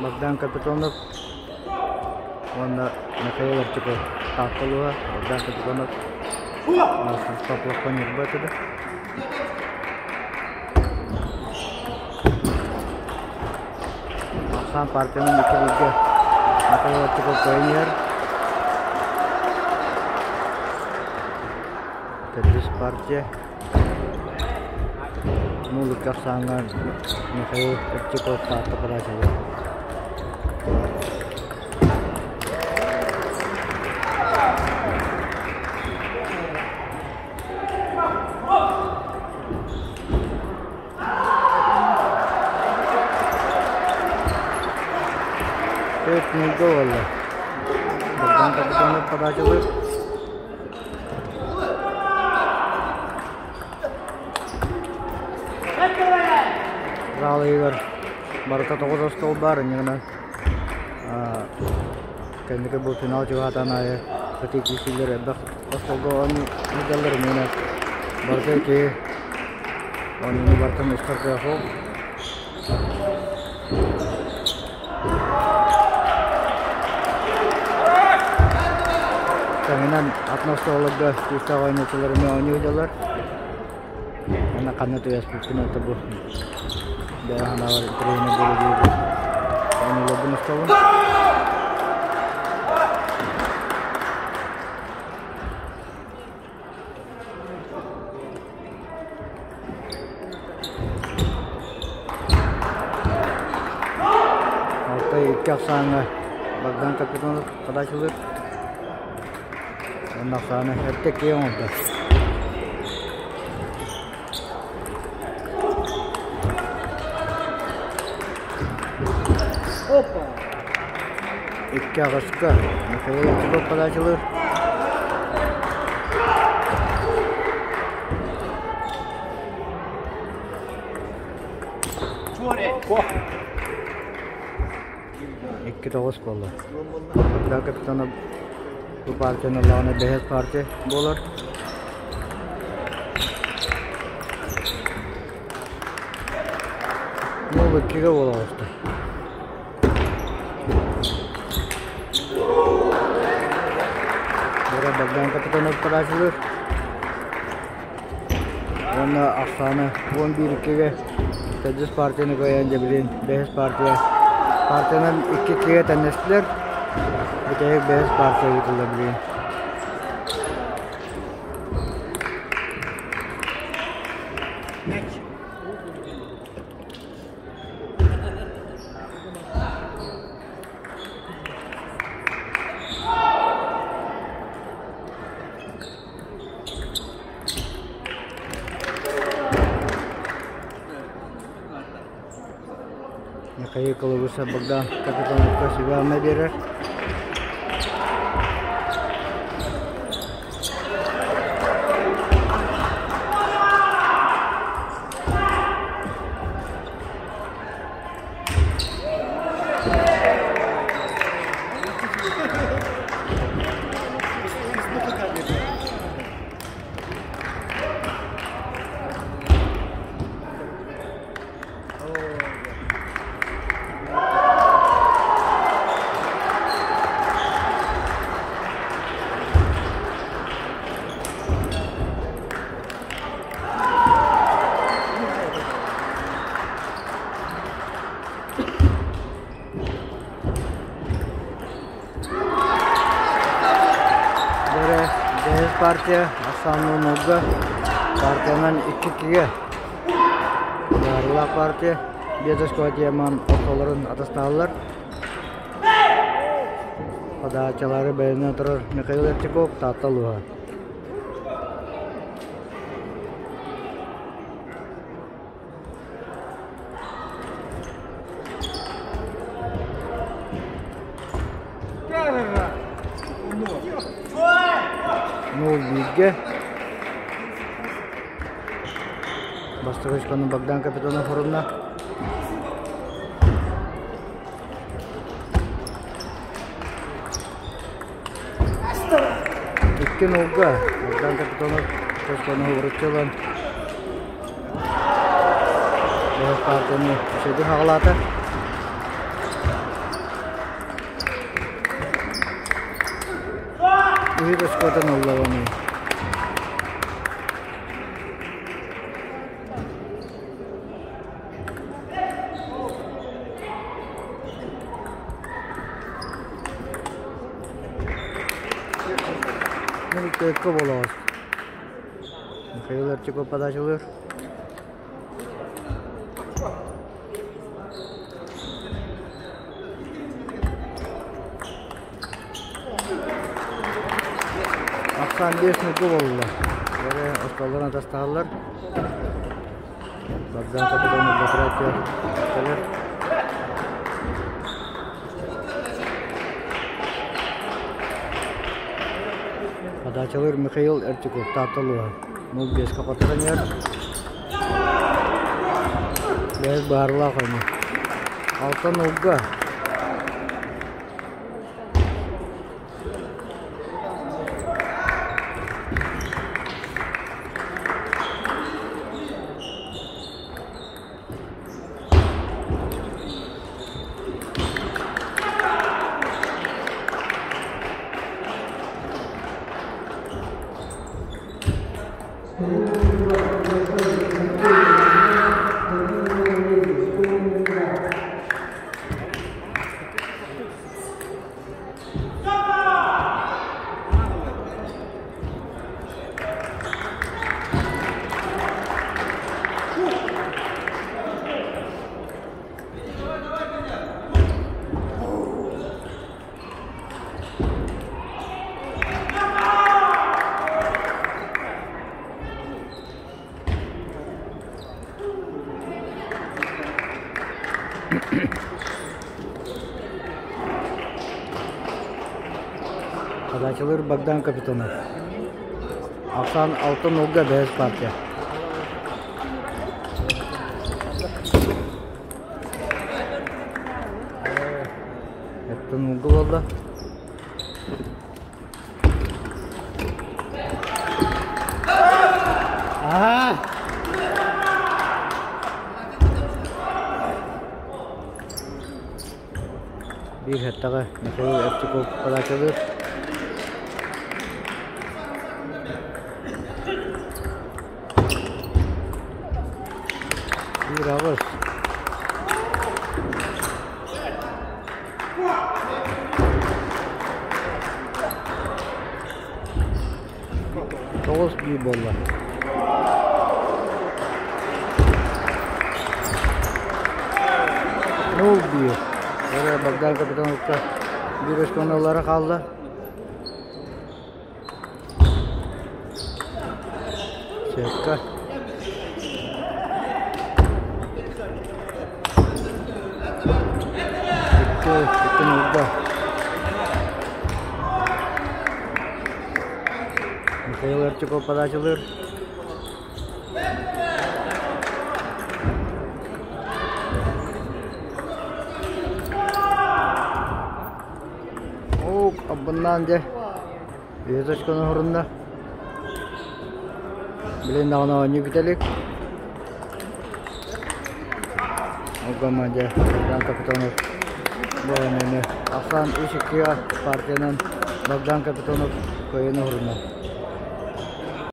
Богдан Капитонов уонна Михаил Арчиков Таатта улууһа Богдан Капитонов Поплавка Ньурба этэ. Ахсаан партиянан икки бииргэ Михаил Арчиков кыайан иһэр. Төрдүс партия. Музыка ахсааҥҥа Михаил Арчиков Таатта подачалыыр. Төрт ньылга буолла. Богдан Капитонов подачалыыр. Зал иһигэр барыта тоҕус остуол баар, инньэ гынан кэнники бу финал чугаһаатаан аайы сытыы киирсиилэр элбэх остуолга оонньуу сылдьаллар, инньэ барыта киһи оонньууну барытын устар кыах суох. Таһынан атын остуолларга күүстээх оонньооччулар эмиэ оонньуу сылдьаллар. Уонна ханна түбэспиппин это бу бэйэ санаабар интэриэһинэй буолуо диэбит оонньууларбын устабын. Алтай икки ахсааҥҥа Богдан Капитонов подачалыыр. Уонна ахсааны эрдэ киэҥ оҥордо. Икки аҕыска Михаил Антипов подачалыыр. Икки тоҕус буолла. Да капитана бу партияны ыллаҕына бэһис партия буолар. Ну, иккигэ буола оҕуста. Бара Богдан Капитонов подачалыыр. Уонна ахсаана 11 иккигэ төрдүс партияны кыайан дьэ билигин бэһис партия партиянан икки иккигэ тэннэстилэр. Бүтэһик бэһис партия ыытыллар билигин. Михаил Колобусов Богдан Капитоновка сүбэ-ама биэрэр. Бэрэ бэһис партия Ахсааннуунуга партиянан икки иккигэ Баарылаах партия биэс Тиэман ортолорун атастаһаллар. Подачалары бэйэнэн турар Михаил Эрчиков Таатта улууһа. Нуул бииргэ Бастакы очкону Богдан Капитонов орунна. Икки нолга Богдан Капитонов очкону уһугуруччу ылан партияны үчүгэйдик хаҕалаата. Үһүс оскуотун ылла уонна Мин буолаҕас. Михаил Арчиков подачалыыр. Ахсаан биэс нугу буолла. Бары остуолларын атастаһаллар. Богдан Капитонов Батратьев кэлэр. Подачалыыр Михаил Эртюков Таатта улууһа. 0-5-ка хотторон иһэр. Бэйэс быһаарылаах ойнуур. Алтан ылга. Подачалыыр Богдан Капитонов. Ахсаан алтан уолга бэһис партия. Эттэн уулга буолла. Аа! Биир сэттэҕэ Михаил Эртюков подачалыыр. Биир аҕыс. Тоҕус биир буолла. Нул биир. Эрэ Богдан Капитоновка биир өскөҥө ылара хаалла. Сетка. Икки, икки нолга. Михаил Арчаков подачалыыр. Ок, абыннаан дьэ. Үһүс очкону оһорунна. Билин даҕаны оонньуу бүтэ илик. Ол команда Богдан Капитонов бу оонньууну ахсаан 3-2 партиянан Богдан Капитонов кыайан оһорунна.